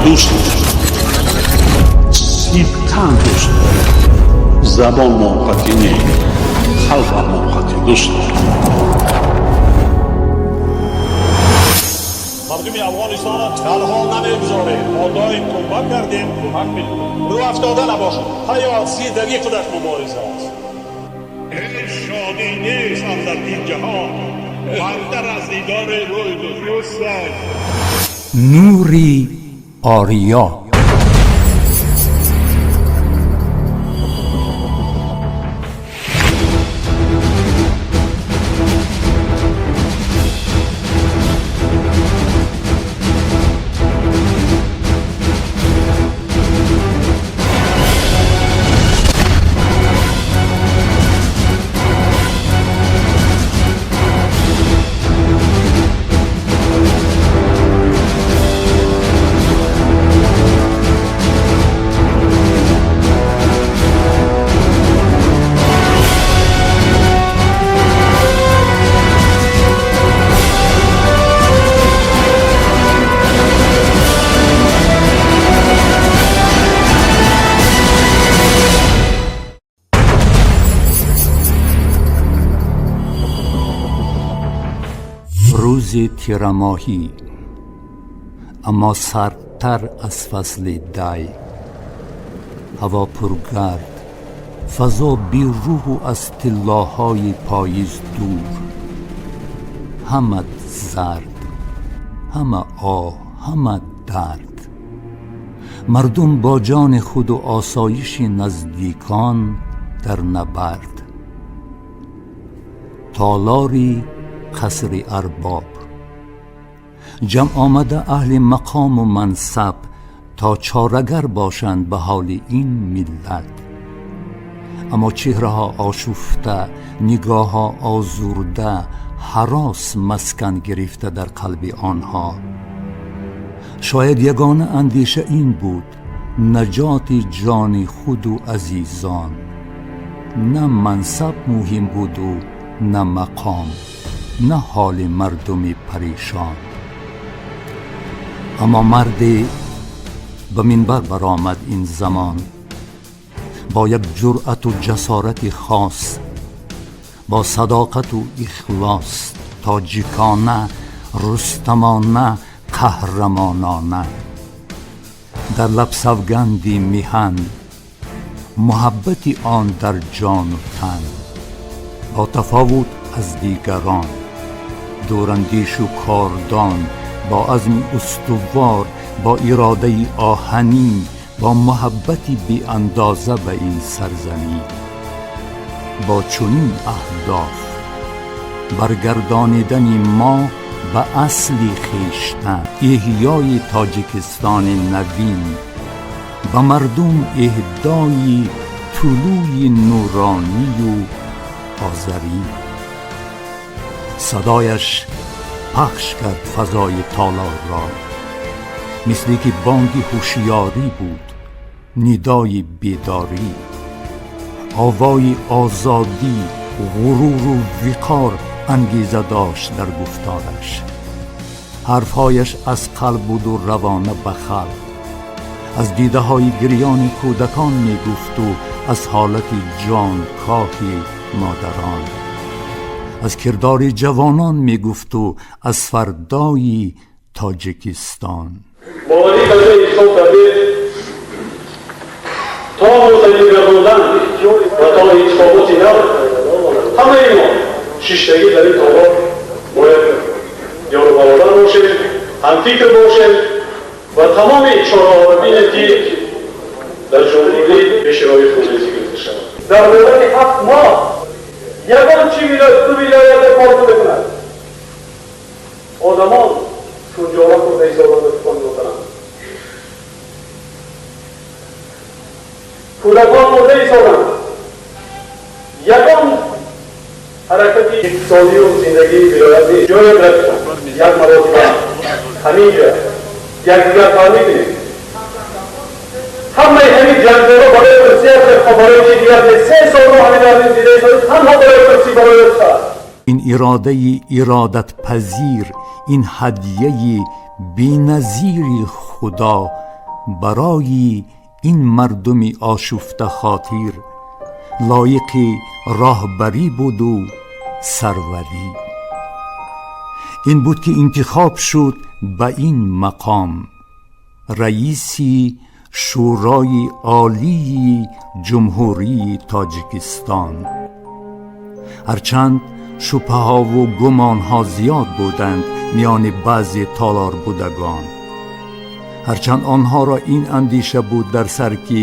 Дӯст сидқан дӯст дорем. Забон моқати не, қалбам моқати дӯст дорем. Мардуми Афғонистонро танҳо намегузорем. Мо доим кӯмак кардем, кӯмак мекунем. Рӯ афтода набошад. Ҳаёт, зиндагӣ худаш мубориза аст. Ҳеҷ шодӣ нест андар ин ҷаҳон бартар аз дидори рӯи дӯст. Нури Ориё. Рӯзи тирамоҳӣ, аммо сардтар аз фасли дай. Ҳаво пургард, фазо берӯҳу аз тиллоҳои поиз дур. Ҳама зард, ҳама оҳ, ҳама дард. Мардум бо ҷони худу осоиши наздикон дар набард. Толори қасри арбоб ҷамъ омада аҳли мақому мансаб то чорагар бошанд ба ҳоли ин миллат. Аммо чеҳраҳо ошуфта, нигоҳҳо озурда, ҳарос маскан гирифта дар қалби онҳо. Шояд ягона андеша ин буд: наҷоти ҷони худу азизон. На мансаб муҳим буду на мақом, на ҳоли мардуми парешон. Аммо марде ба минбар баромад ин замон бо як ҷуръату ҷасорати хос, бо садоқату ихлос, тоҷикона, рустамона, қаҳрамонона. Дар лаб савганди миҳан, муҳаббати он дар ҷону тан, бо тафовут аз дигарон, дурандешу кордон, бо азми устувор, бо иродаи оҳанин, бо муҳаббати беандоза ба ин сарзамин. Бо чунин аҳдоф баргардонидани мо ба асли хештан, эҳёи Тоҷикистони навин, ба мардум эҳдои тулӯи нуронию озарин. Садояш пахш кард фазои толорро, мисле ки бонги ҳушёрӣ буд, нидои бедорӣ, овои озодӣ, ғуруру виқор ангеза дошт дар гуфтораш. Ҳарфҳояш аз қалб буду равона ба халқ. Аз дидаҳои гирёни кӯдакон мегуфту аз ҳолати ҷонкоҳи модарон, аз кирдори ҷавонон мегуфту аз фардои Тоҷикистон. Боварӣ карда интихоб кардед то мутаъин гардондан ва то интихоботи нав ҳамаи мо шиштагӣ дар ин толор бояд ёру бародар бошем, ҳамфикр бошем ва тамоми чораҳоро бинем, ки дар ҷумҳурӣ пеши роҳи хунрезӣ гирифта шавад. Дар муддати 7 моҳ ягон чи вилоят, ду вилоята кор мекунад. Одамон шунҷора хурда истодан тукон меофаранд, кӯдакон мурда истоданд. Ягон ҳаракати иқтисодию зиндагии вилоят нест. Ҷое рафтам, як маротиба ҳаминҷа якдигар фаҳмӣ кунем. Ҳамаи ҳамин ҷангҳоро барои курсӣ аст, барои чи дигар? 3 солро ҳамин дида истодем, танҳо барои курсӣ, барои Ин иродаи иродатпазир, ин ҳадияи беназири Худо. барои ин мардуми ошуфтахотир лоиқи роҳбарӣ буду сарварӣ. Ин буд, ки интихоб шуд ба ин мақом, раиси Шӯрои Олии Ҷумҳурии Тоҷикистон. Ҳарчанд шубҳаҳову гумонҳо зиёд буданд миёни баъзе толорбудагон, ҳарчанд онҳоро ин андеша буд дар сар, ки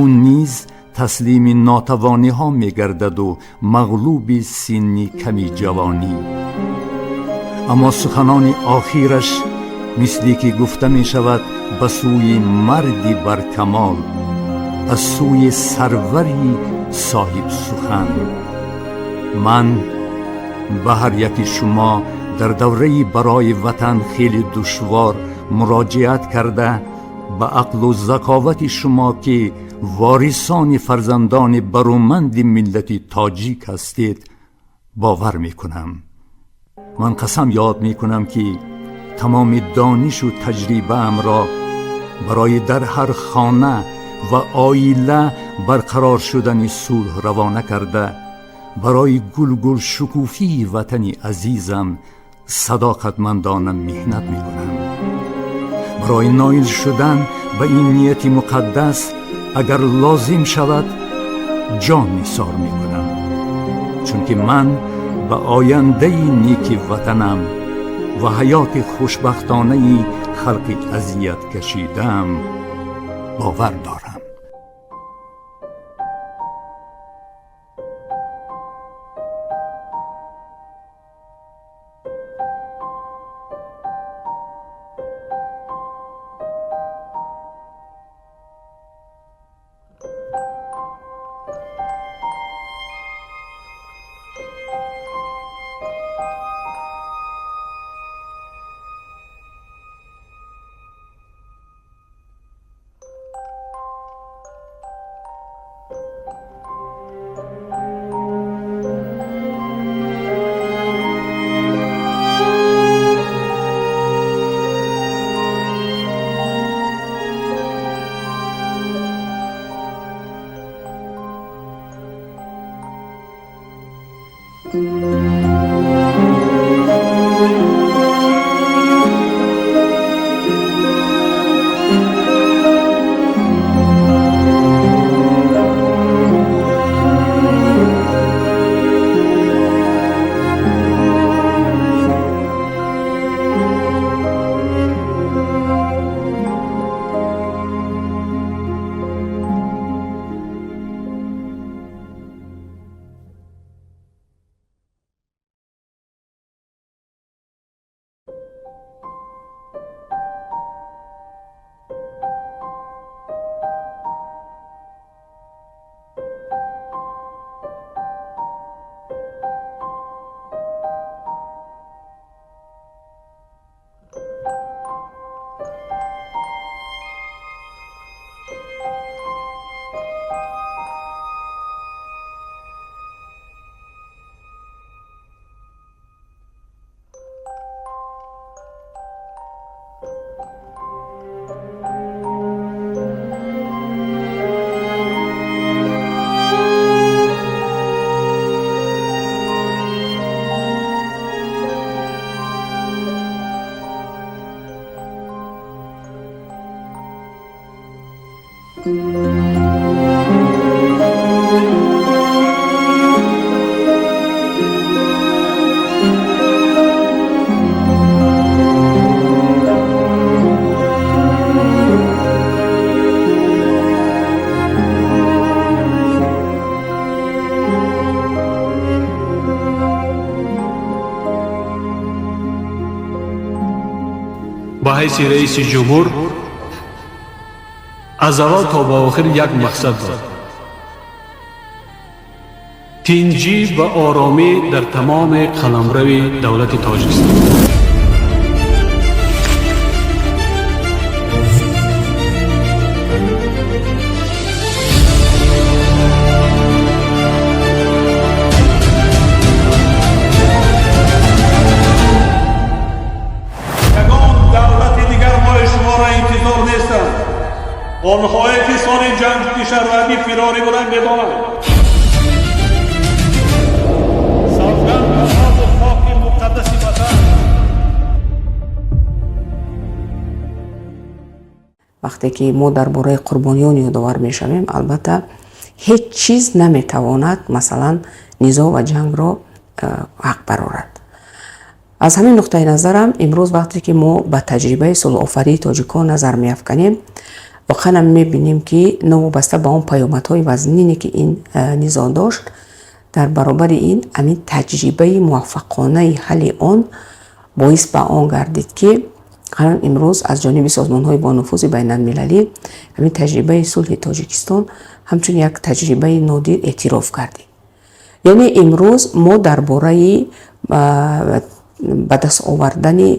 ӯ низ таслими нотавониҳо мегардаду мағлуби синни ками ҷавонӣ, аммо суханони охираш, мисле ки гуфта мешавад, ба сӯи марди баркамол, аз сӯи сарвари соҳибсухан: «Ман ба ҳар яки шумо дар давраи барои ватан хеле душвор муроҷиат карда, ба ақлу заковати шумо, ки ворисони фарзандони баруманди миллати тоҷик ҳастед, бовар мекунам. Ман қасам ёд мекунам, ки тамоми донишу таҷрибаамро барои дар ҳар хона ва оила барқарор шудани сулҳ равона карда, барои гулгулшукуфии ватани азизам садоқатмандона меҳнат мекунам. Барои ноил шудан ба ин нияти муқаддас, агар лозим шавад, ҷон нисор мекунам, чунки ман ба ояндаи неки ватанам ва ҳаёти хушбахтонаи халқи азият кашидаам бовар дорам». Ба ҳайси раиси ҷумҳур аз аввал то ба охир як мақсад дорад: тинҷӣ ва оромӣ дар тамоми қаламрави давлати Тоҷикистон. Ягон давлати дигар мои шуморо интизор нестанд. шаҳрвандӣ фирорӣ будан медонанд. Савганд ба обу хоки муқаддаси ватан. Вақте ки мо дар бораи қурбониён ёдовар мешавем, албатта, ҳеҷ чиз наметавонад, масалан, низоъ ва ҷангро ҳақ барорад. Аз ҳамин нуқтаи назарам, имрӯз вақте ки мо ба таҷрибаи сулҳофарии тоҷикон назар меафканем, воқеан мебинем, ки новобаста ба он паёмадҳои вазнине, ки ин низоъ дошт, дар баробари ин ҳамин таҷрибаи муваффақонаи ҳалли он боис ба он гардид, ки имрӯз аз ҷониби созмонҳои бонуфузи байналмилалӣ ҳамин таҷрибаи сулҳи Тоҷикистон ҳамчун як таҷрибаи нодир эътироф гардид. Яъне имрӯз мо дар бораи ба даст овардани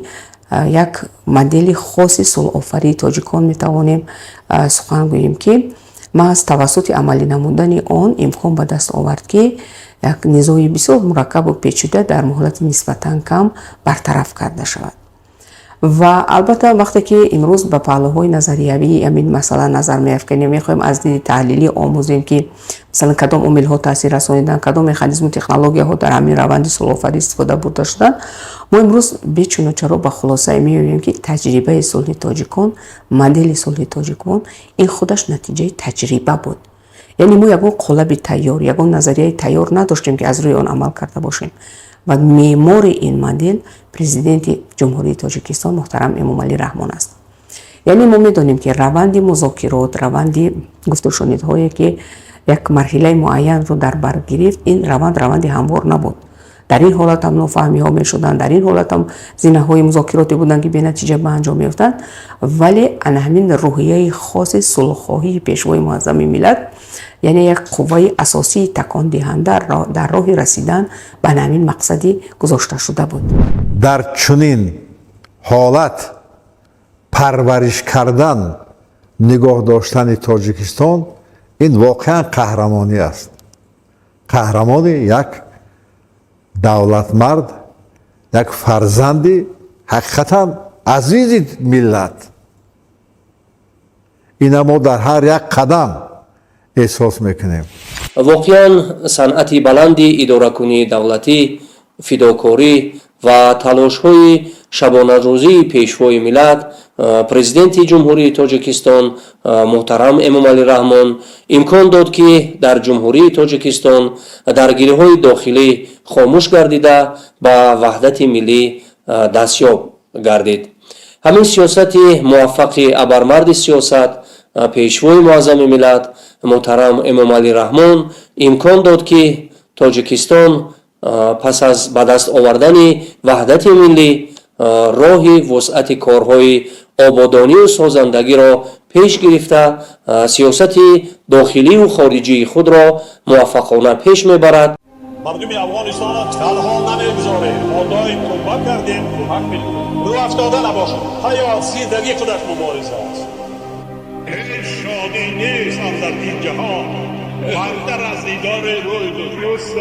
як модели хоси сулҳофарии тоҷикон метавонем сухан гӯем, ки маҳз тавассути амалӣ намудани он имкон ба даст овард, ки як низои бисёр мураккабу печида дар муҳлати нисбатан кам бартараф карда шавад. Ва албатта, вақте ки имрӯз ба паҳлӯҳои назариявии ҳамин масъала назар меафканем, мехоҳем аз диди таҳлилӣ омӯзем, ки масалан кадом омилҳо таъсир расониданд, кадом механизму технологияҳо дар ҳамин раванди сулҳофарӣ истифода бурда шуданд, мо имрӯз бечуну чаро ба хулосае меоем, ки таҷрибаи сулҳи тоҷикон, модели сулҳи тоҷикон ин худаш натиҷаи таҷриба буд. Яъне мо ягон қолаби тайёр, ягон назарияи тайёр надоштем, ки аз рӯи он амал карда бошем. Ва меъмори ин модел Президенти Ҷумҳурии Тоҷикистон муҳтарам Эмомалӣ Раҳмон аст. Яъне мо медонем, ки раванди музокирот, раванди гуфтушунидҳое, ки як марҳилаи муайянро дар бар гирифт, ин раванд раванди ҳамвор набуд. Дар ин ҳолат ҳам нофаҳмиҳо мешуданд, дар ин ҳолат ҳам зинаҳои музокироте буданд, ки бенатиҷа ба анҷом меёфтанд. Вале ана ҳамин рӯҳияи хоси сулҳхоҳии Пешвои муаззами миллат, яъне як қувваи асосии такондиҳанда дар роҳи расидан ба ҳамин мақсади гузошташуда буд. Дар чунин ҳолат парвариш кардан, нигоҳ доштани Тоҷикистон ин воқеан қаҳрамонӣ аст. Қаҳрамони як давлатмард, як фарзанди ҳақиқатан азизи миллат. Ина мо дар ҳар як қадам эҳсос мекунем. Воқеан, санъати баланди идоракунии давлатӣ, фидокорӣ ва талошҳои шабонарӯзии Пешвои миллат, Президенти Ҷумҳурии Тоҷикистон муҳтарам Эмомалӣ Раҳмон имкон дод, ки дар Ҷумҳурии Тоҷикистон даргириҳои дохилӣ хомӯш гардида, ба ваҳдати миллӣ дастёб гардид. Ҳамин сиёсати муваффақи абармарди сиёсат, Пешвои муаззами миллат муҳтарам Эмомалӣ Раҳмон имкон дод, ки Тоҷикистон пас аз ба даст овардани ваҳдати миллӣ роҳи вусъати корҳои ободонию созандагиро пеш гирифта, сиёсати дохилию хориҷии худро муваффақона пеш мебарад. Мардуми Афғонистонро танҳо намегузорем. Мо доим кӯмак кардем, кӯмак мекунем. Рӯ афтода набошад. Ҳаёт, зиндагӣ худаш мубориза аст. Ҳеҷ шодӣ нест андар ин ҷаҳон бартар аз дидори рӯи дӯст.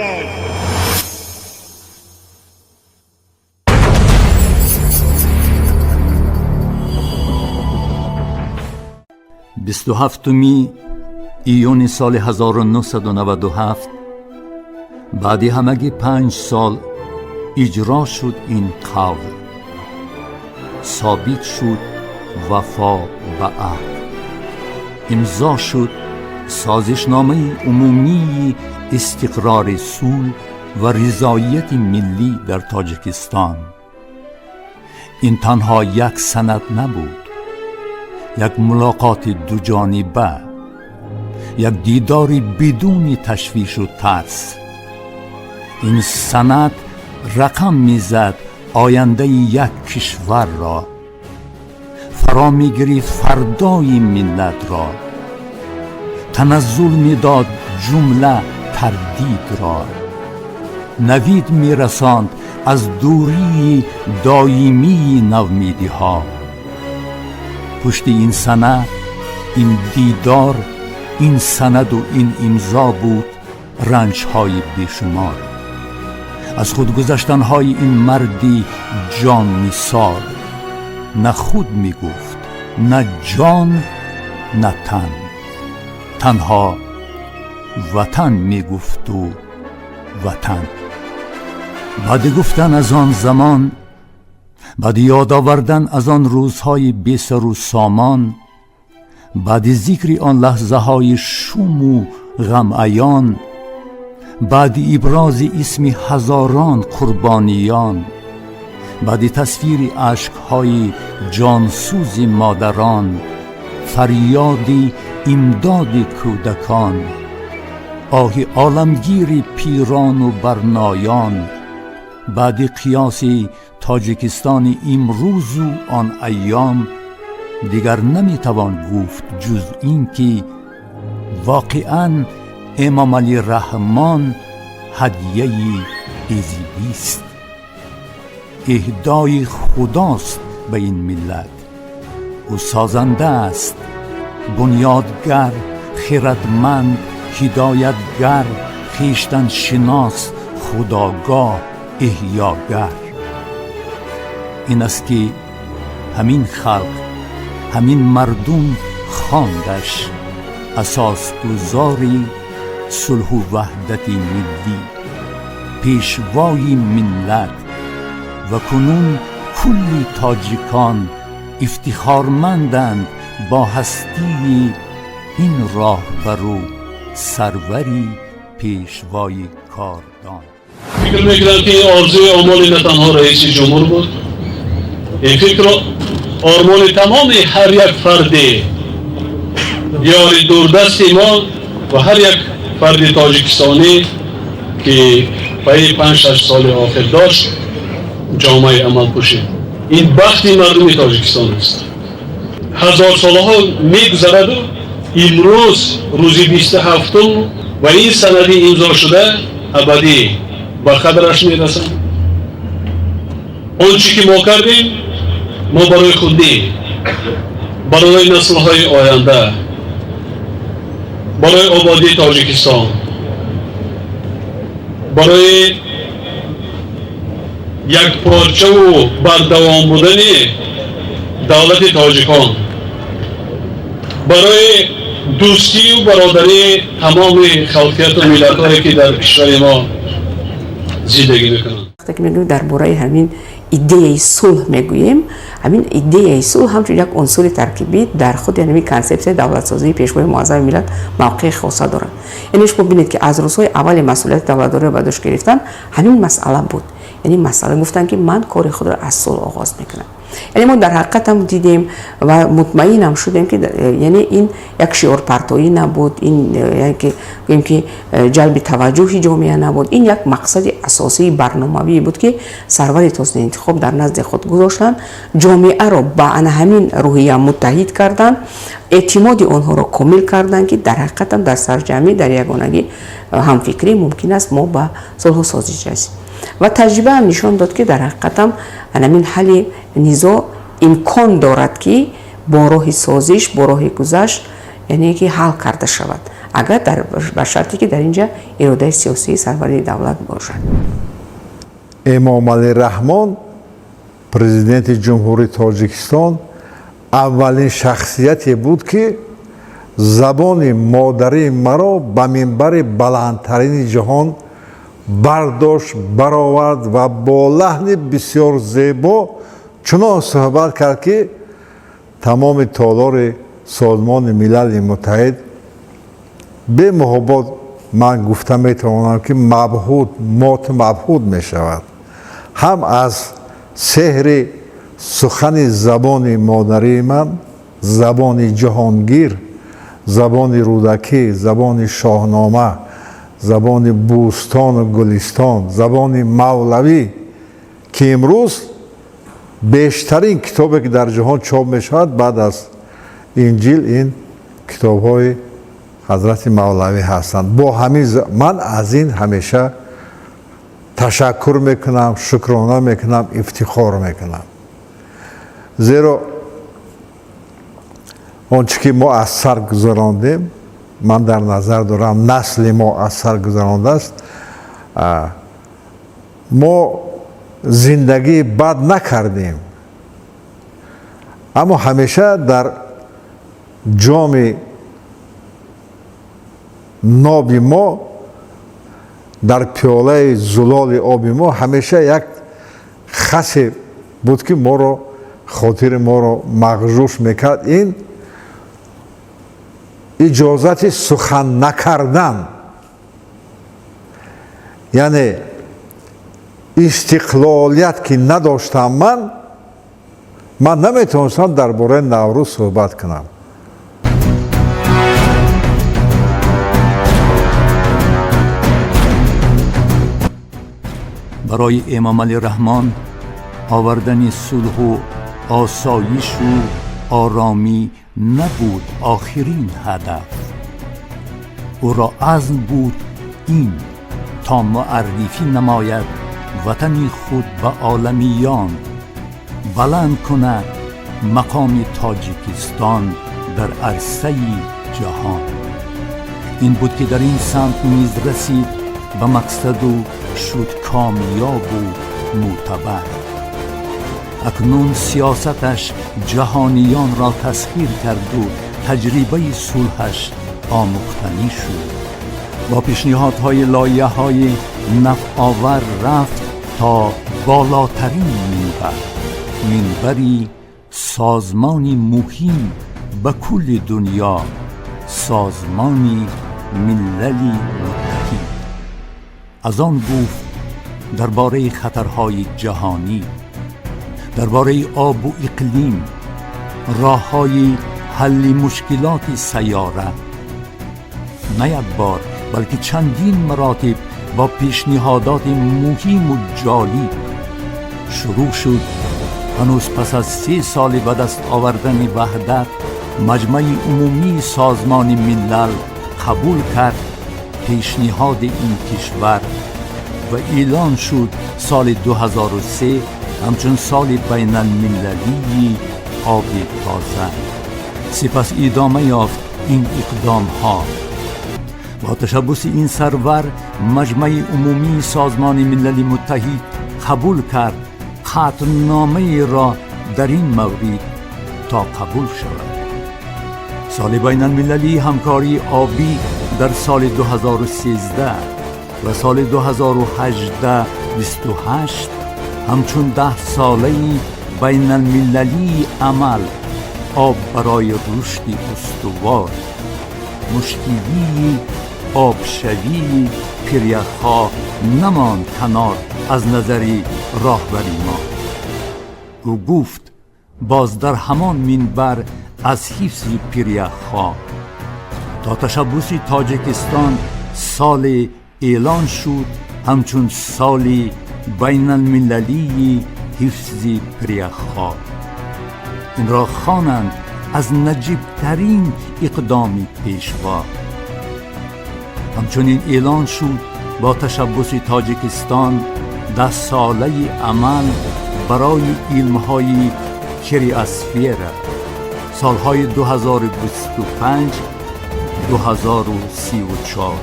27 июни соли 1997, баъди ҳамагӣ 5 сол, иҷро шуд ин қавл, собит шуд вафо ба аҳд, имзо шуд созишномаи умумии истиқрори сулҳ ва ризоияти миллӣ дар Тоҷикистон. Ин танҳо як санад набуд, як мулоқоти дуҷониба, як дидори бидуни ташвишу тарс. Ин санад рақам мезад ояндаи як кишварро, фаро мегирифт фардои миллатро, таназзул медод ҷумла тардидро, навид мерасонд аз дурии доимии навмедиҳо. Пушти ин сана, ин дидор, ин санаду ин имзо буд ранҷҳои бешумор, аз худ гузаштанҳои ин марди ҷоннисор. На худ мегуфт, на ҷон, на тан. Танҳо ватан мегуфту ватан. Баъди гуфтан аз он замон, баъди ёд овардан аз он рӯзҳои бесару сомон, баъди зикри он лаҳзаҳои шуму ғамаён, баъди ибрози исми ҳазорон қурбониён, баъди тасвири ашкҳои ҷонсӯзи модарон, фарёди имдоди кӯдакон, оҳи оламгири пирону барноён, баъди қиёси Тоҷикистони имрӯзу он айём, дигар наметавон гуфт ҷуз ин ки воқеан Эмомалӣ Раҳмон ҳадияи эзидист, иҳдои Худост ба ин миллат. Ӯ созанда аст, бунёдгар, хиратманд, ҳидоятгар, хештаншинос, худогоҳ, эҳёгар. Ин аст ки ҳамин халқ, ҳамин мардум хондаш асосгузори сулҳу ваҳдати миллӣ, пешвои миллат, ва кунун кулли тоҷикон ифтихорманданд бо ҳастии ин роҳбару сарвари пешвои кордон. Фикр мекунам, ки ин орзуи омоли на танҳо раиси ҷумҳур буд, ин фикру ормони тамоми ҳар як фарди диёри дурдасти мо ва ҳар як фарди тоҷикистонӣ, ки пайи 5-6 соли охир дошт, ҷомаи амал пӯшид. Ин бахти мардуми Тоҷикистон аст. Ҳазорсолаҳо мегузараду имрӯз рӯзи 27-ум ва ин санади имзошуда абадӣ ба қадраш мерасанд. Он чӣ ки мо кардем, мо барои худ не, барои наслҳои оянда, барои ободии Тоҷикистон, барои якпорчаву бардавом будани давлати тоҷикон, барои дӯстию бародарии тамоми халқияту миллатҳое, ки дар кишвари мо зиндагӣ мекунанд. Вақте ки мегӯем, дар бораи ҳамин идеяи сулҳ мегӯем, ҳамин идеяи сулҳ ҳамчун як унсури таркибӣ дар худи ҳамин консепсияи давлатсозии Пешвои муаззами миллат мавқеи хоса дорад. Яъне шумо бинед, ки аз рӯзҳои аввали масъулияти давлатдориро ба дӯш гирифтан ҳамин масъала буд. Яъне масъала гуфтанд, ки ман кори худро аз сулҳ оғоз мекунам. Яъне мо дар ҳақиқатам дидем ва мутмаинам шудем, ки яъне ин як шиорпартоӣ набуд, ин ки гӯем, ки ҷалби таваҷҷӯҳи ҷомеа набуд. Ин як мақсади асосии барномавӣ буд, ки сарвари тозаинтихоб дар назди худ гузоштанд, ҷомеаро ба ана ҳамин рӯҳия муттаҳид карданд, эътимоди онҳоро комил карданд, ки дар ҳақиқатам дар сарҷамъӣ, дар ягонагӣ, ҳамфикрӣ мумкин аст мо ба сулҳу созиш расем. Ва таҷрибаам нишон дод, ки дар ҳақиқатам ҳамин ҳалли низоъ имкон дорад, ки бо роҳи созиш, бо роҳи гузашт, яъне ки ҳал карда шавад, агар ба шарте ки дар ин ҷа иродаи сиёсии сарвари давлат бошад. Эмомалӣ Раҳмон, Президенти Ҷумҳурии Тоҷикистон, аввалин шахсияте буд, ки забони модарии маро ба минбари баландтарини ҷаҳон бардошт, баровард ва бо лаҳни бисёр зебо чунон суҳбат кард, ки тамоми толори Созмони Милали Муттаҳид бемуҳобот, ман гуфта метавонам, ки мабҳут, мот мабҳут мешавад ҳам аз сеҳри сухани забони модарии ман, забони ҷаҳонгир, забони Рӯдакӣ, забони Шоҳнома, забони Бӯстону Гулистон, забони Мавлавӣ, ки имрӯз бештарин китобе, ки дар ҷаҳон чоп мешавад, баъд аз Инҷил, ин китобҳои ҳазрати Мавлавӣ ҳастанд. Бо ҳамин ман аз ин ҳамеша ташаккур мекунам, шукрона мекунам, ифтихор мекунам, зеро он чӣ ки мо аз сар гузарондем, ман дар назар дорам, насли мо аз сар гузарондааст, мо зиндагии бад накардем, аммо ҳамеша дар ҷоми Ноби мо, дар пиёлаи зулоли оби мо ҳамеша як хасе буд, ки моро, хотири моро мағжуш мекард. Ин иҷозати сухан накардан, яъне истиқлолият ки надоштам, ман наметавонистам дар бораи Наврӯз суҳбат кунам. Барои Эмомалӣ Раҳмон овардани сулҳу осоишу оромӣ набуд охирин ҳадаф. Ӯро азм буд ин то муаррифӣ намояд ватани худ ба оламиён, баланд кунад мақоми Тоҷикистон дар арсаи ҷаҳон. Ин буд, ки дар ин самт низ расид ба мақсаду шуд комёбу мӯътабар. Акнун сиёсаташ ҷаҳониёнро тасхир карду таҷрибаи сулҳаш омӯхтанӣ шуд. Бо пешниҳодҳои лоиҳаҳои нафъовар рафт то болотарин минбар, минбари созмони муҳим ба кулли дунё, Созмони Милали Муттаҳид. Аз он гуфт дар бораи хатарҳои ҷаҳонӣ, дар бораи обу иқлим, роҳҳои ҳалли мушкилоти сайёра. На як бор, балки чандин маротиб бо пешниҳодоти муҳиму ҷолиб шурӯъ шуд. Ҳанӯз пас аз 3 соли ба даст овардани ваҳдат, Маҷмаи Умумии Созмони Миллал қабул кард пешниҳоди ин кишвар ва эълон шуд соли 2003 ҳамчун соли байналмилалии оби тоза. Сипас идома ёфт ин иқдомҳо. Бо ташаббуси ин сарвар Маҷмаи Умумии Созмони Милали Муттаҳид қабул кард қатъномаеро дар ин маврид, то қабул шавад соли байналмилалии ҳамкории обӣ дар соли 2013 ва соли 2018 28 ҳамчун 10-солаи байналмилалии амал «Об барои рушди устувор». Мушкилии обшавии пиряхҳо намонд канор аз назари роҳбари мо. Ӯ гуфт боз дар ҳамон минбар аз ҳифзи пиряхҳо. То ташаббуси Тоҷикистон соли эълон шуд ҳамчун соли байналмилалии ҳифзи пиряхҳо. Инро хонанд аз наҷибтарин иқдоми пешво. Ҳамчунин эълон шуд бо ташаббуси Тоҷикистон 10-солаи амал барои илмҳои криосфера, солҳои 2025 2034.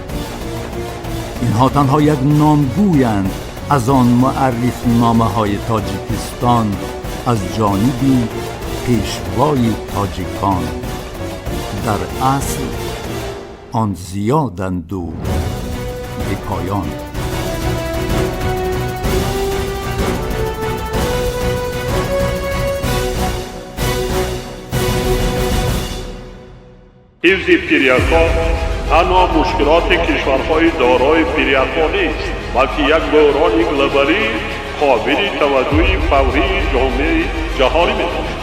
Инҳо танҳо як номгӯянд аз он муаррифномаҳои Тоҷикистон аз ҷониби пешвои тоҷикон. Дар асл он зиёданду бепоён. Ҳифзи пиряхҳо танҳо мушкилоти кишварҳои дорои пиряхҳо нест, балки як бӯҳрони глобалӣ қобили таваҷҷӯҳи фаврии ҷомеаи ҷаҳонӣ мебошад.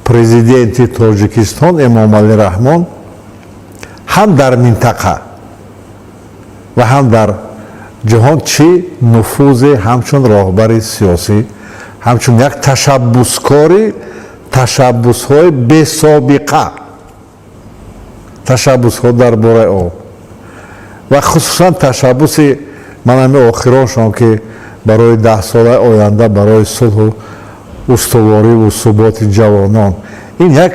Президенти Тоҷикистон Эмомалӣ Раҳмон ҳам дар минтақа ва ҳам дар ҷаҳон чӣ нуфузе ҳамчун роҳбари сиёсӣ, ҳамчун як ташаббускори ташаббусҳои бесобиқа, ташаббусҳо дар бораи об ва хусусан ташаббуси манами охироншон, ки барои 10-солаи оянда барои сулҳу устувориву суботи ҷавонон, ин як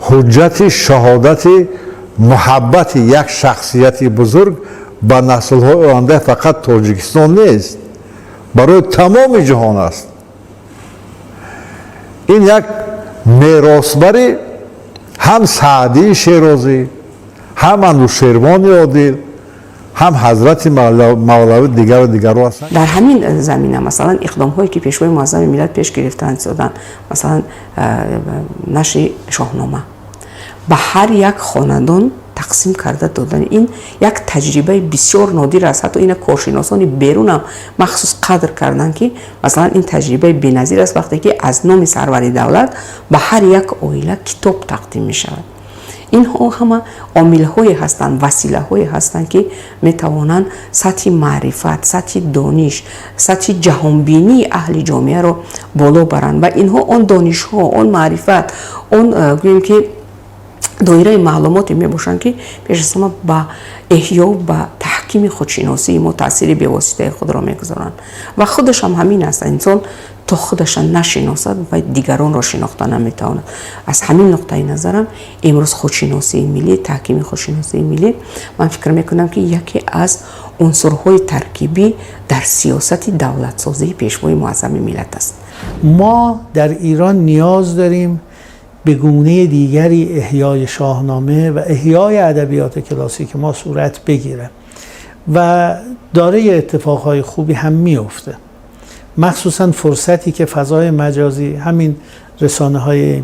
ҳуҷҷати шаҳодати муҳаббати як шахсияти бузург. Ба наслҳои оянда фақат Тоҷикистон нест, барои тамоми ҷаҳон аст. Ин як меросбари ҳам Саъдии Шерозӣ, ҳам Анушервони Одил, ҳам ҳазрати Мавлавӣ, дигару дигару ҳастанд. Дар ҳамин замина, масалан, иқдомҳое ки Пешвои Муаззами миллат пеш гирифтаанд зодан, масалан, нашри Шоҳнома ба ҳар як хонадон тақсим карда додани, ин як таҷрибаи бисёр нодир аст. Ҳатто ина коршиносони берунам махсус қадр карданд, ки масалан ин таҷрибаи беназир аст, вақте ки аз номи сарвари давлат ба ҳар як оила китоб тақдим мешавад. Инҳо ҳама омилҳое ҳастанд, василаҳое ҳастанд, ки метавонанд сатҳи маърифат, сатҳи дониш, сатҳи ҷаҳонбинии аҳли ҷомеаро боло баранд. Ва инҳо, он донишҳо, он маърифат, он гӯем ки доираи маълумоте мебошанд, ки пеш аз ҳама ба эҳё, ба таҳкими худшиносии мо таъсири бевоситаи худро мегузоранд. Ва худашам ҳамин аст: инсон то худаша нашиносад ва дигаронро шинохта наметавонад. Аз ҳамин нуқтаи назарам имрӯз худшиносии миллӣ, таҳкими худшиносии миллӣ, ман фикр мекунам, ки яке аз унсурҳои таркибӣ дар сиёсати давлатсозии Пешвои Муаззами миллат аст. Мо дар Ирон ниёз дорем به گونه دیگری احیای شاهنامه و احیای ادبیات کلاسیک ما صورت بگیره و داره اتفاقهای خوبی هم میفته، مخصوصا فرصتی که فضای مجازی، همین رسانه های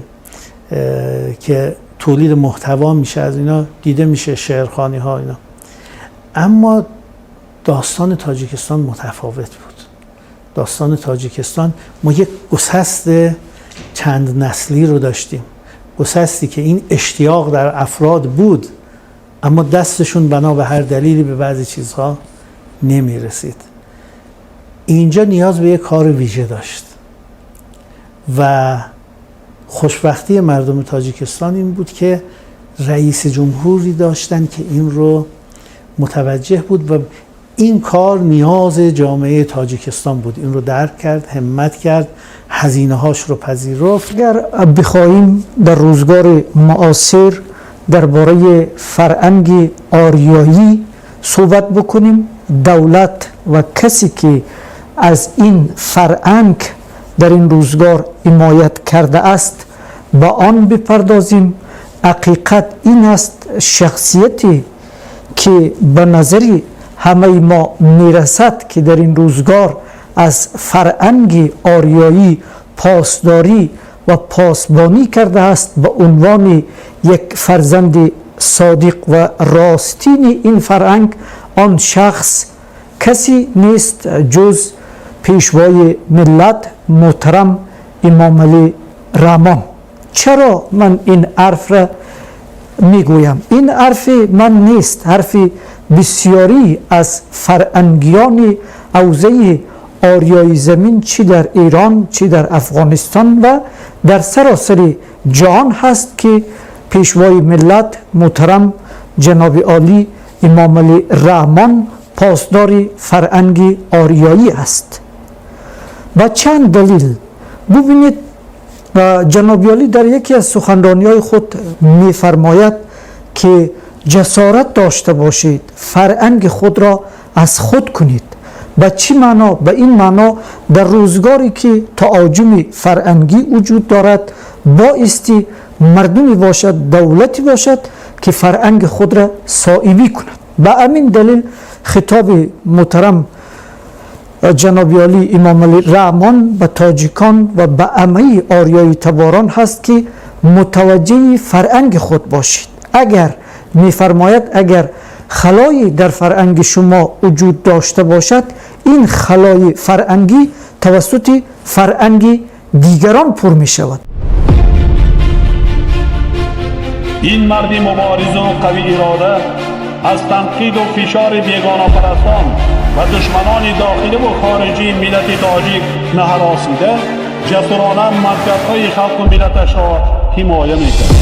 که تولید محتوا میشه، از اینا دیده میشه، شعرخوانی ها اینا. اما داستان تاجیکستان متفاوت بود. داستان تاجیکستان، ما یک گسست چند نسلی رو داشتیم، گسستی که این اشتیاق در افراد بود اما دستشون بنا به هر دلیلی به بعضی چیزها نمی رسید. اینجا نیاز به یک کار ویژه داشت و خوشبختی مردم تاجیکستان این بود که رئیس جمهوری داشتن که این رو متوجه بود و این کار نیاز جامعه تاجیکستان بود. این رو درک کرد، همت کرد، هزینه هاش رو پذیرفت. اگر بخواهیم در روزگار معاصر درباره فرهنگ آریایی صحبت بکنیم، دولت و کسی که از این فرهنگ در این روزگار حمایت کرده است با آن بپردازیم، حقیقت این است، شخصیتی که به نظر همه ما میرسد که در این روزگار از فرهنگ آریایی پاسداری و پاسبانی کرده است، به عنوان یک فرزند صادق و راستین این فرهنگ، آن شخص کسی نیست جز پیشوای ملت محترم امام علی رحمان. چرا من این حرف را میگویم؟ این حرف من نیست، حرف بسیاری از فرهنگیان حوزه آریای زمین، چی در ایران، چی در افغانستان و در سراسر جهان هست که پیشوای ملت محترم جناب عالی امام علی رحمان پاسدار فرهنگ آریایی است. با چند دلیل. ببینید، جناب عالی در یکی از سخنرانی های خود میفرماید که جسارت داشته باشید، فرهنگ خود را از خود کنید. به چی معنا؟ به این معنا در روزگاری که تهاجم فرهنگی وجود دارد، بایستی مردمی باشد، دولتی باشد که فرهنگ خود را صاحبی کند. به همین دلیل خطاب محترم جناب عالی امام علی رحمان به تاجیکان و به همه آریایی تباران هست که متوجه فرهنگ خود باشید. اگر میفرماید اگر خلایی در فرهنگ شما وجود داشته باشد، این خلای فرهنگی توسط فرهنگ دیگران پر می شود. این مرد مبارز و قوی اراده از تنقید و فشار بیگانه‌پرستان و دشمنان داخلی و خارجی ملت تاجیک نهراسیده، جسورانه منفعت‌های خلق و ملتش را حمایه میکرد.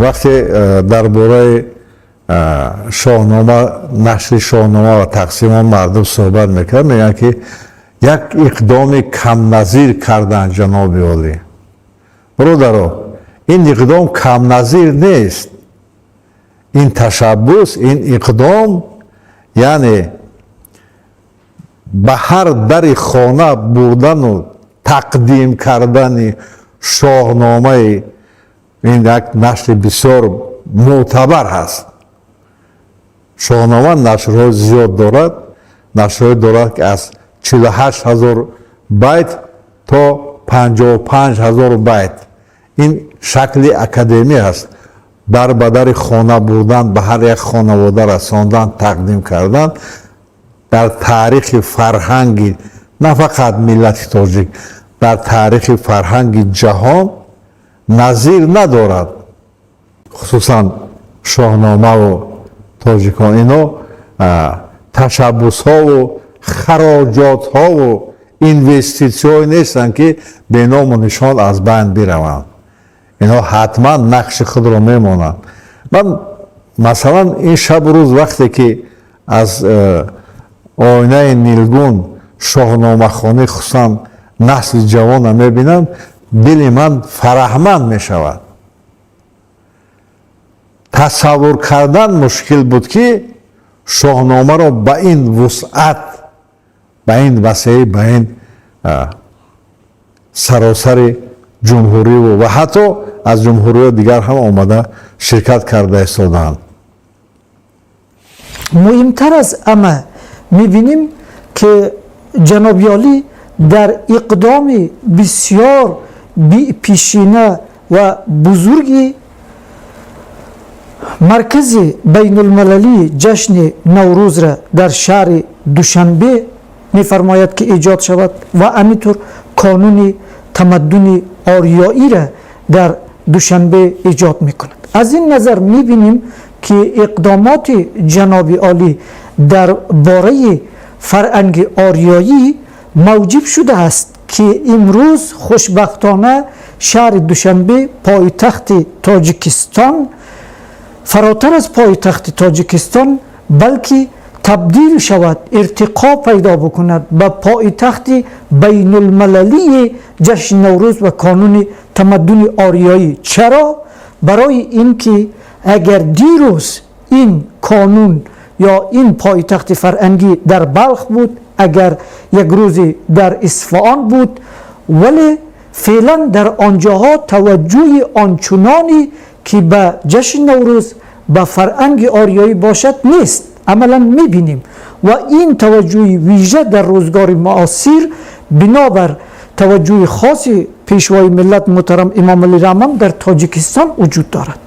Вақте дар бораи Шоҳнома, нашри Шоҳнома ва тақсими он мардум суҳбат мекунанд, мегӯянд, ки як иқдоми камназир карданд ҷаноби олӣ. Бародаро, ин иқдом камназир нест. Ин ташаббус, ин иқдом, яъне ба ҳар дари хона бурдану тақдим кардани Шоҳномаи, ин як нашри бисёр мӯътабар ҳаст. Шоҳнома нашрҳои зиёд дорад, нашрҳое дорад, ки аз 48 000 байт то 55 000 байт. Ин шакли академӣ аст. Дар ба дари хона бурдан, ба ҳар як хонавода расондан, тақдим кардан дар таърихи фарҳанги на фақат миллати тоҷик, дар таърихи фарҳанги ҷаҳон назир надорад. Хусусан Шоҳномаву тоҷикон, ино ташаббусҳову хароҷотҳову инвеститсияҳое нестанд, ки беному нишон аз байн бираванд. Инҳо ҳатман нақши худро мемонанд. Ман, масалан, ин шабу рӯз вақте ки аз оинаи нилгун шоҳномахонӣ, хусусан насли ҷавона мебинам, дили ман фараҳманд мешавад. Тасаввур кардан мушкил буд, ки Шоҳномаро ба ин вусъат, ба ин васеъӣ, ба ин саросари ҷумҳуриву ва ҳатто аз ҷумҳуриҳои дигар ҳам омада ширкат карда истодаанд. Муҳимтар аз ҳама, мебинем, ки ҷаноби олӣ дар иқдоми бисёр бепешина ва бузурги маркази байнулмилалии ҷашни Наврӯзра дар шаҳри Душанбе мефармояд, ки эҷод шавад, ва ҳаминтур Кануни тамаддуни ориёиро дар Душанбе эҷод мекунад. Аз ин назар мебинем, ки иқдомоти ҷаноби олӣ дар бораи фарҳанги ориёӣ мавҷиб шудааст, ки имрӯз хушбахтона шаҳри Душанбе, пойтахти Тоҷикистон, фаротар аз пойтахти Тоҷикистон, балки табдил шавад, иртиқо пайдо бикунад ба пойтахти байнулмилалии ҷашни Наврӯз ва Кануни тамаддуни ориёӣ. Чаро? Барои ин ки агар дирӯз ин канун ё ин пойтахти фарҳангӣ дар Балх буд, агар як рӯзе дар Исфаҳон буд, вале феълан дар онҷоҳо таваҷҷӯҳи ончуноне ки ба ҷашни Наврӯз, ба фарҳанги ориёӣ бошад, нест. Амалан мебинем, ва ин таваҷҷӯҳи вижа дар рӯзгори муосир бинобар таваҷҷӯҳи хоси пешвои миллат муҳтарам Эмомалӣ Раҳмон дар Тоҷикистон вуҷуд дорад.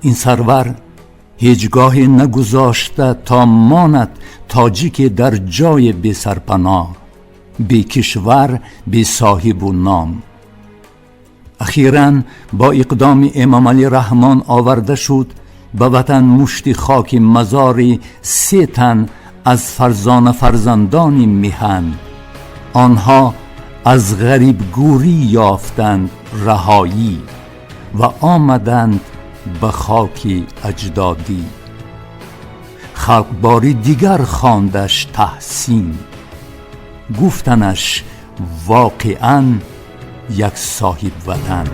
Ин сарвар ҳеҷгоҳе нагузошта то монад тоҷике дар ҷои бесарпаноҳ, бекишвар, бесоҳибу ном. Ахиран бо иқдоми Эмомалӣ Раҳмон оварда шуд ба ватан мушти хоки мазори се тан аз фарзона фарзандони миҳан. Онҳо аз ғарибгӯрӣ ёфтанд раҳоӣ ва омаданд ба хоки аҷдодӣ. Халқ бори дигар хондаш таҳсин, гуфтанаш воқеан як соҳибватан.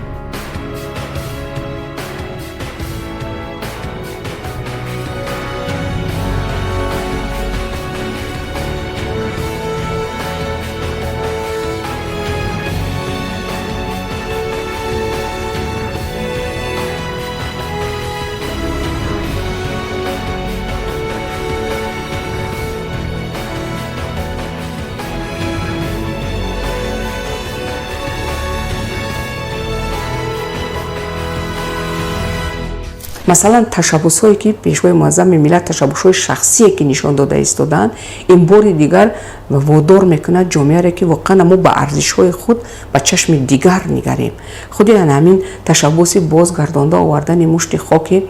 Масалан, ташаббусҳое, ки Пешвои Муаззами Миллат, ташаббусҳои шахсие, ки нишон дода истодаанд, ин бори дигар водор мекунад ҷомеаре, ки воқеан мо ба арзишҳои худ ба чашми дигар нигарем. Худи ҳамин ташаббуси бозгардонда овардани мушти хоки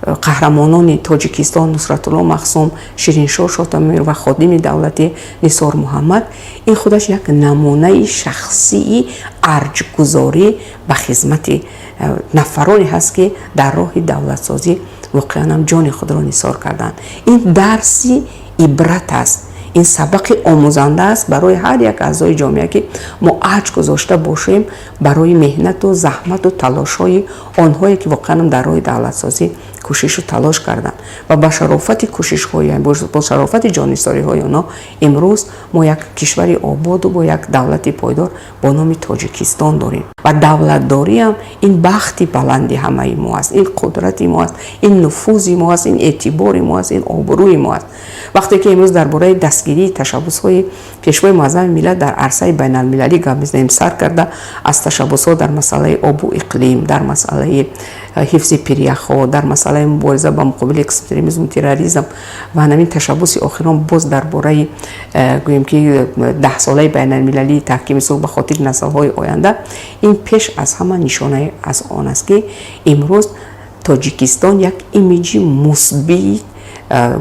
қаҳрамонони Тоҷикистон Нусратулло Махсум, Шириншоҳ Шотамир ва ходими давлатӣ Нисор Муҳаммад, ин худаш як намунаи шахсии арҷгузорӣ ба хизмати нафароне ҳаст, ки дар роҳи давлатсозӣ воқеан ҳам ҷони худро нисор карданд. Ин дарси ибрат аст, ин сабақи омӯзанда аст барои ҳар як аъзои ҷомеа, ки мо арҷ гузошта бошем барои меҳнату заҳмату талошҳои онҳое, ки воқеан дар роҳи давлатсозӣ кӯшишу талош карданд ва ба шарофати кӯшишҳои, бо шарофати ҷоннисориҳои онҳо имрӯз мо як кишвари ободу бо як давлати пойдор бо номи Тоҷикистон дорем. Ва давлатдориам ин бахти баланди ҳамаи мо аст, ин қудрати мо аст, ин нуфузи мо аст, ин эътибори мо аст, ин обрӯи мо аст. Вақте ки имрӯз дар бораи дастгирии ташаббусҳои Пешвои Муаззами Миллат дар арсаи байналмилалӣ гап мезанем, сар карда аз ташаббусҳо дар масъалаи обу иқлим, дар масъалаи ҳифзи пиряхҳо, дар масъалаи мубориза ба муқобили экстремизму терроризм ва ҳамин ташаббуси охирон боз дар бораи, гӯем ки, 10-солаи байналмилалии таҳкими сулҳ ба хотири наслҳои оянда, ин пеш аз ҳама нишонае аз он аст, ки имрӯз Тоҷикистон як имиҷи мусбии,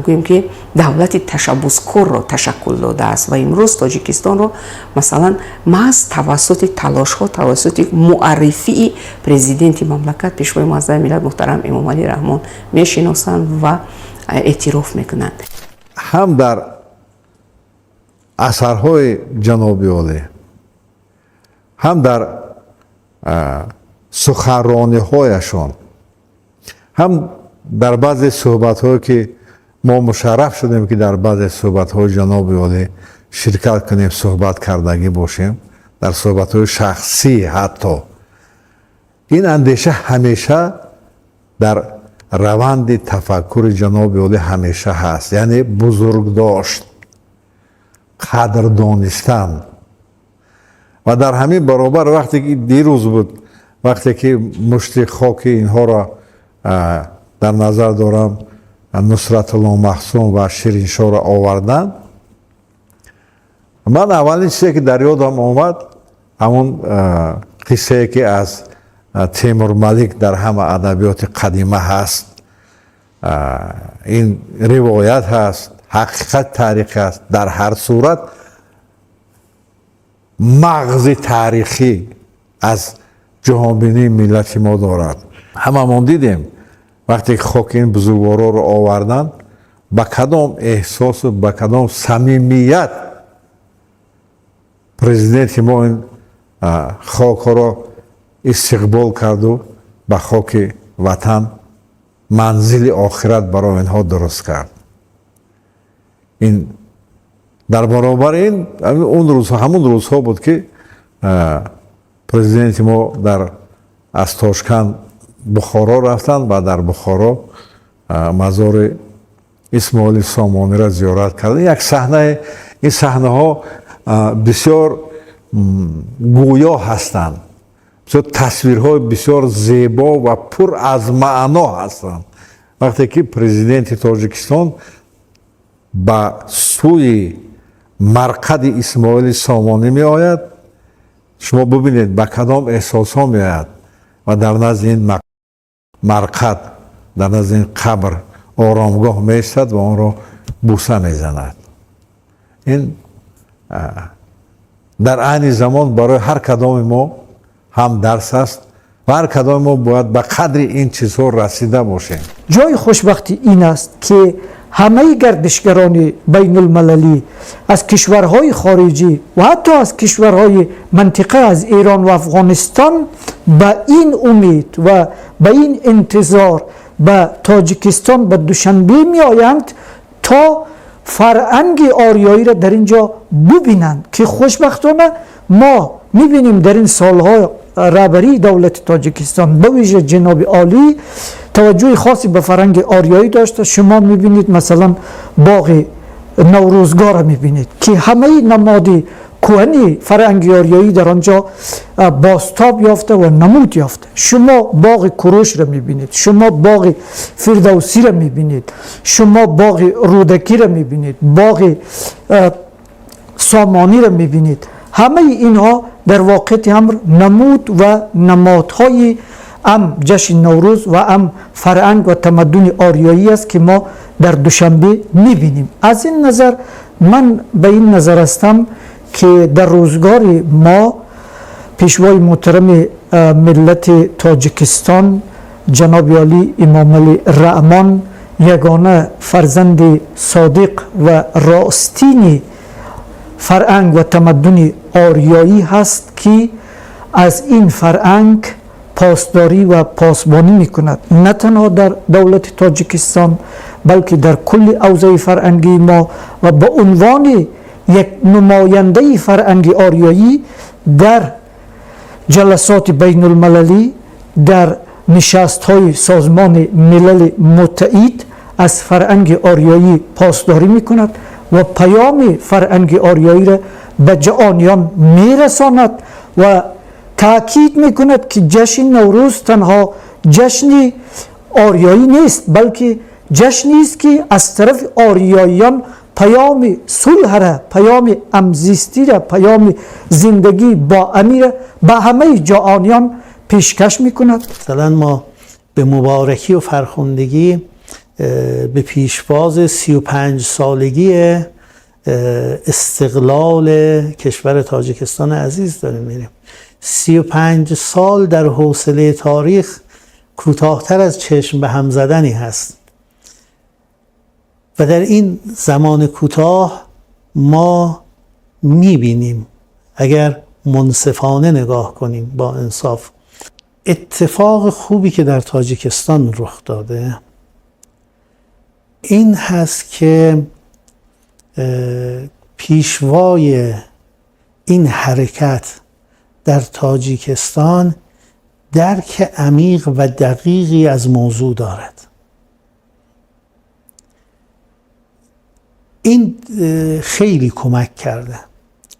гӯем ки, давлати ташаббускорро ташаккул додааст. Ва имрӯз Тоҷикистонро, масалан, маҳз тавассути талошҳо, тавассути муаррифии президенти мамлакат, Пешвои Муаззами Миллат муҳтарам Эмомалӣ Раҳмон мешиносанд ва эътироф мекунанд. Ҳам дар асарҳои ҷаноби олӣ, ҳам дар суханрониҳояшон, ҳам дар баъзе суҳбатҳое, ки мо мушарраф шудем, ки дар баъзе суҳбатҳои ҷаноби олӣ ширкат кунем, суҳбат кардагӣ бошем, дар суҳбатҳои шахсӣ ҳатто, ин андеша ҳамеша дар раванди тафаккури ҷаноби олӣ ҳамеша ҳаст, яъне бузургдошт, қадр донистан. Ва дар ҳамин баробар, вақте ки дирӯз буд, вақте ки мушти хоки инҳоро, дар назар дорам Нусратулло Махсум ва Шириншоҳро, оварданд, ман аввалин чизе, ки дар ёдам омад, ҳамон қиссае, ки аз Темур Малик дар ҳама адабиёти қадима ҳаст. Ин ривоят ҳаст, ҳақиқат таърихӣ аст, дар ҳар сурат мағзи таърихӣ аз ҷаҳонбинии миллати мо дорад. Ҳамамон дидем, вақте ки хоки ин бузургвороро оварданд, ба кадом эҳсосу ба кадом самимият президенти мо ин хокҳоро истиқбол карду ба хоки ватан манзили охират барои инҳо дуруст кард. Ин дар баробари ин он рӯзҳо, ҳамон рӯзҳо буд, ки президенти мо дар аз Тошканд Бухоро рафтанд ва дар Бухоро мазори Исмоили Сомониро зиёрат карданд. Як саҳнаи, ин саҳнаҳо бисёр гӯё ҳастанд, бисёр тасвирҳои бисёр зебо ва пур аз маъно ҳастанд. Вақте ки президенти Тоҷикистон ба сӯи марқади Исмоили Сомонӣ меояд, шумо бибинед, ба кадом эҳсосҳо меояд ва дар назди ин марқад, дар назди ин қабр, оромгоҳ меистад ва онро буса мезанад. Ин дар айни замон барои ҳар кадоми мо ҳам дарс аст ва ҳар кадоми мо бояд ба қадри ин чизҳо расида бошем. Ҷои хушбахтӣ ин аст, ки ҳамаи гардишгарони байнулмалалӣ аз кишварҳои хориҷӣ ва ҳатто аз кишварҳои мантиқа, аз Эрон ва Афғонистон, ба ин умед ва ба ин интизор ба Тоҷикистон, ба Душанбе меоянд, то фарҳанги ориёиро дар ин ҷо бубинанд, ки хушбахтона мо мебинем, дар ин солҳо раҳбарии давлати Тоҷикистон, ба вижа ҷаноби олӣ, таваҷҷӯҳи хосе ба фарҳанги ориёӣ дошта. Шумо мебинед, масалан, боғи Наврӯзгоҳро мебинед, ки ҳамаи намоди کهن فرهنگ آریایی در آنجا بازتاب یافته و نمود یافته. شما باغ کوروش را میبینید، شما باغ فردوسی را میبینید، شما باغ رودکی را میبینید، باغ سامانی را میبینید. همه اینها در واقع امر نمود و نمادهای ام جشن نوروز و ام فرهنگ و تمدن آریایی است که ما در دوشنبه میبینیم. از این نظر من به این نظر هستم که در روزگار ما پیشوای محترم ملت تاجیکستان جناب عالی امام علی رحمان یگانه فرزند صادق و راستین فرهنگ و تمدن آریایی هست که از این فرهنگ پاسداری و پاسبانی میکند، نه تنها در دولت تاجیکستان بلکه در کل حوزه فرهنگی ما و به عنوان یک نماینده فرهنگ آریایی در جلسات بین المللی، در نشست های سازمان ملل متحد از فرهنگ آریایی پاسداری میکند و پیام فرهنگ آریایی را به جهانیان میرساند و تاکید میکند که جشن نوروز تنها جشن آریایی نیست، بلکه جشنی است که از طرف آریاییان پیام صلح را، پیام همزیستی را، پیام زندگی با امیر را به همه جهانیان پیشکش میکند. مثلا ما به مبارکی و فرخندگی به پیشواز 35 سالگی استقلال کشور تاجیکستان عزیز داریم میریم. 35 سال در حوصله تاریخ کوتاه‌تر از چشم به هم زدنی هست و در این زمان کوتاه ما میبینیم اگر منصفانه نگاه کنیم با انصاف، اتفاق خوبی که در تاجیکستان رخ داده این هست که پیشوای این حرکت در تاجیکستان درک عمیق و دقیقی از موضوع دارد. این خیلی کمک کرده.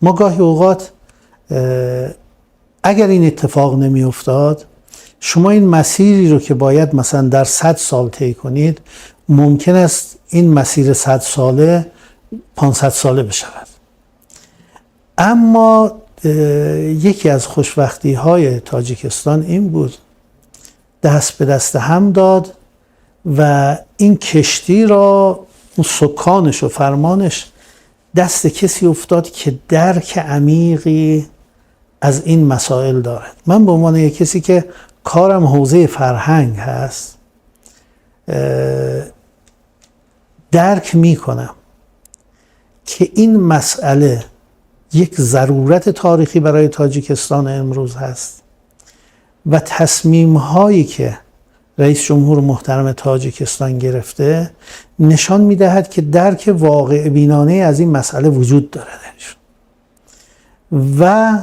ما گاهی اوقات اگر این اتفاق نمی افتاد، شما این مسیری رو که باید مثلا در 100 سال طی کنید، ممکن است این مسیر 100 ساله 500 ساله بشود. اما یکی از خوشبختی های تاجیکستان این بود، دست به دست هم داد و این کشتی را، اون سکانش و فرمانش دست کسی افتاد که درک عمیقی از این مسائل دارد. من به عنوان یک کسی که کارم حوزه فرهنگ هست درک میکنم که این مسئله یک ضرورت تاریخی برای تاجیکستان امروز هست و تصمیم هایی که رئیس جمهور محترم تاجیکستان گرفته نشان میدهد که درک واقع بینانه از این مسئله وجود داره درشون و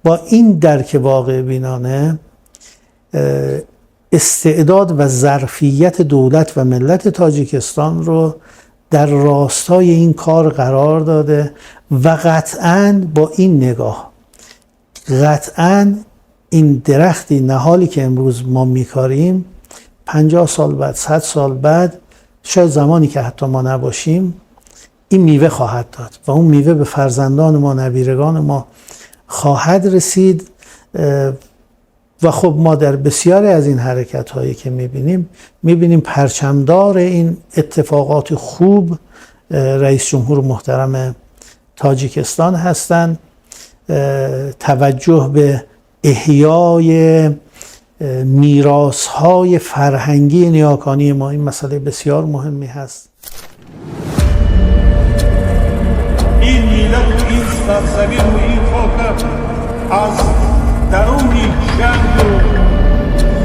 با این درک واقع بینانه استعداد و ظرفیت دولت و ملت تاجیکستان رو در راستای این کار قرار داده و قطعاً با این نگاه، قطعاً این درختی نهالی که امروز ما میکاریم 50 سال بعد، 100 سال بعد، شاید زمانی که حتی ما نباشیم، این میوه خواهد داد و اون میوه به فرزندان ما، نبیرگان ما خواهد رسید. و خب ما در بسیاری از این حرکت هایی که میبینیم پرچمدار این اتفاقات خوب رئیس جمهور محترم تاجیکستان هستند. توجه به احیای میراث های فرهنگی نیاکانی ما، این مسئله بسیار مهمی هست. این ملت و این سرزمین و این خاک از درونی جنگ و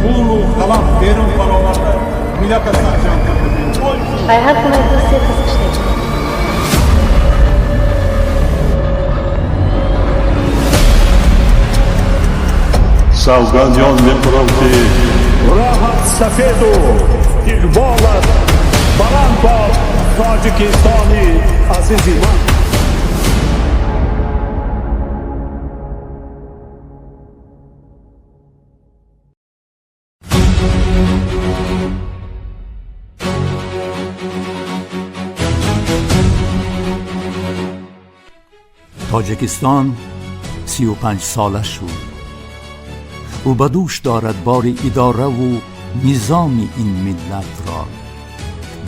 خون و خلاف بیرون برآورده ملت سرجم کرده. ҳар кунад се кас киштем. Савгандён мехӯрам ки роҳат сафеду иқболат баланд бод Тоҷикистони азизи ман. Тоҷикистон 35 сола шуд. Ӯ ба дӯш дорад бори идораву низоми ин миллатро.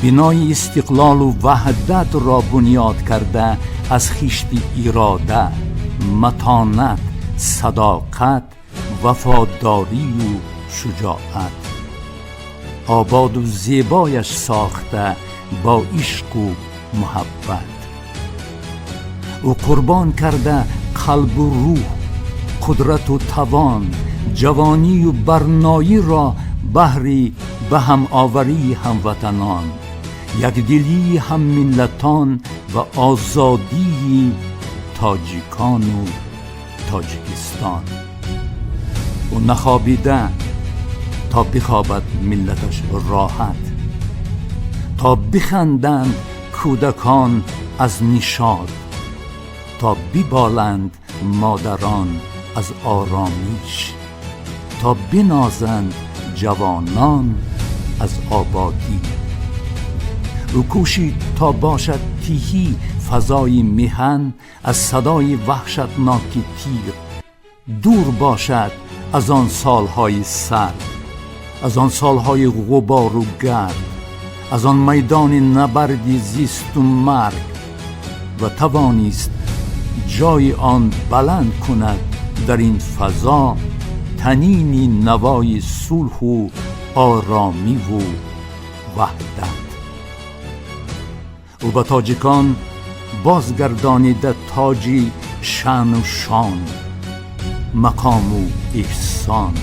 Бинои истиқлолу ваҳдатро бунёд карда аз хишти ирода, матонат, садоқат, вафодорию шуҷоат. Ободу зебояш сохта бо ишқу муҳаббат. Ӯ қурбон карда қалбу рӯҳ, қудрату тавон, ҷавонию барноиро баҳри ба ҳамоварии ҳамватанон, якдилии ҳаммиллатон ва озодии тоҷикону Тоҷикистон. Ӯ нахобида то бихобад миллаташ роҳат, то биханданд кӯдакон аз нишод, то биболанд модарон аз оромиш, то бинозанд ҷавонон аз ободӣ. Ӯ кӯшид то бошад тиҳӣ фазои меҳан аз садои ваҳшатноки тир, дур бошад аз он солҳои сард, аз он солҳои ғубору гард, аз он майдони набарди зисту марг ва тавонист ҷои он баланд кунад дар ин фазо танини навои сулҳу оромиву ваҳдат. Ӯ ба тоҷикон бозгардонида тоҷи шаъну шон, мақому эҳсон.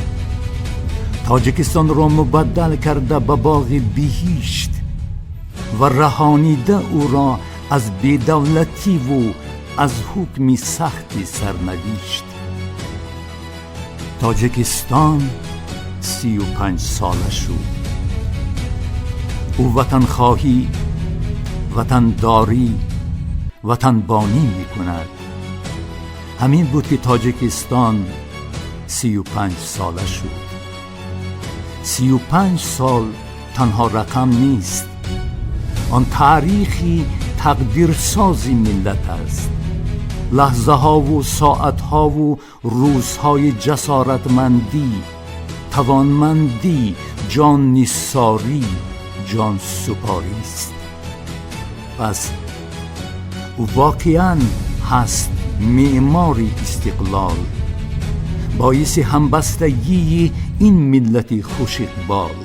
Тоҷикистонро мубаддал карда ба боғи биҳишт ва раҳонида ӯро аз бедавлативу аз ҳукми сахти сарнавишт. Тоҷикистон 35 сола шуд. Ӯ ватанхоҳӣ, ватандорӣ, ватанбонӣ мекунад. Ҳамин буд, ки Тоҷикистон 35 сола шуд. 35 сол танҳо рақам нест, он таърихи тақдирсози миллат аст. Лаҳзаҳову соатҳову рӯзҳои ҷасоратмандӣ, тавонмандӣ, ҷоннисорӣ, ҷонсупорист. Пас ӯ воқеан ҳаст меъмори истиқлол, боиси ҳамбастагии ин миллати хушиқбол.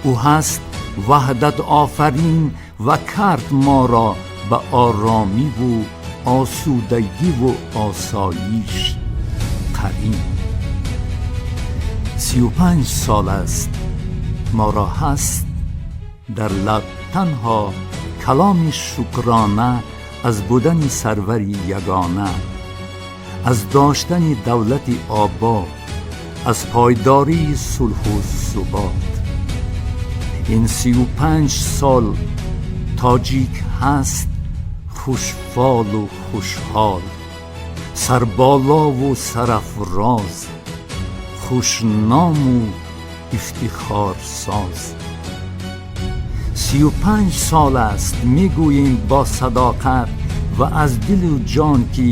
Ӯ ҳаст ваҳдатофарин ва кард моро ба оромиву осудагиву осоиш қарин. 35 сол аст моро ҳаст дар лаб танҳо каломи шукрона аз будани сарвари ягона, аз доштани давлати обод, аз пойдории сулҳу субот. Ин 35 сол тоҷик ҳаст хушфолу хушҳол, сарболову сарафроз, хушному ифтихорсоз. 35 сол аст мегӯем бо садоқат ва аз дилу ҷон, ки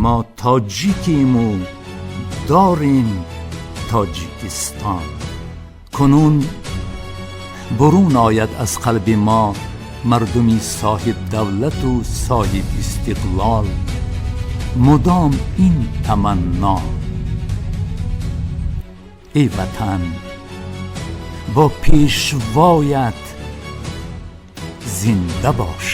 мо тоҷикему дорем Тоҷикистон. Кунун бурун ояд аз қалби мо, мардуми соҳибдавлату соҳибистиқлол, мудом ин таманно: эй ватан, бо пешвоят зинда бош.